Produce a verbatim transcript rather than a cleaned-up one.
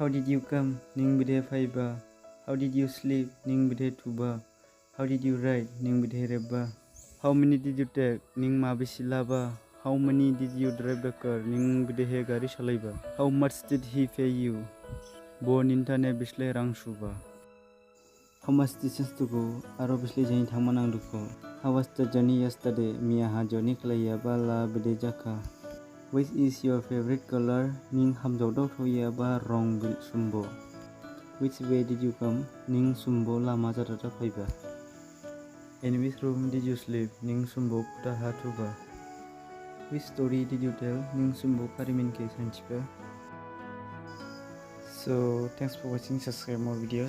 How did you come? Ning bedehe phaiba? How did you sleep? Ning bedehe thuba? How did you write? Ning bedehe rebba? How many did you take? Ning mabisi laba? How many did you drive the car? Ning bedehe gari salaiba? How much did he pay you? Bo ninthane bislei rang suba? How much distance to go? Aro bislei jang thangma nangdu kho? How was the journey yesterday? Miyaha journey khlaiyaba la bede jakha? Which is your favorite color? Ning hamjaodaothaoyaba rong bil sumbo? Which way did you come? Ning sumbo lama jadada phaiba? In which room did you sleep? Ning sumbo kutha ha thuba? Which story did you tell? Ning sumbo kharimin khe sanchiba? So, thanks for watching. Subscribe more videos.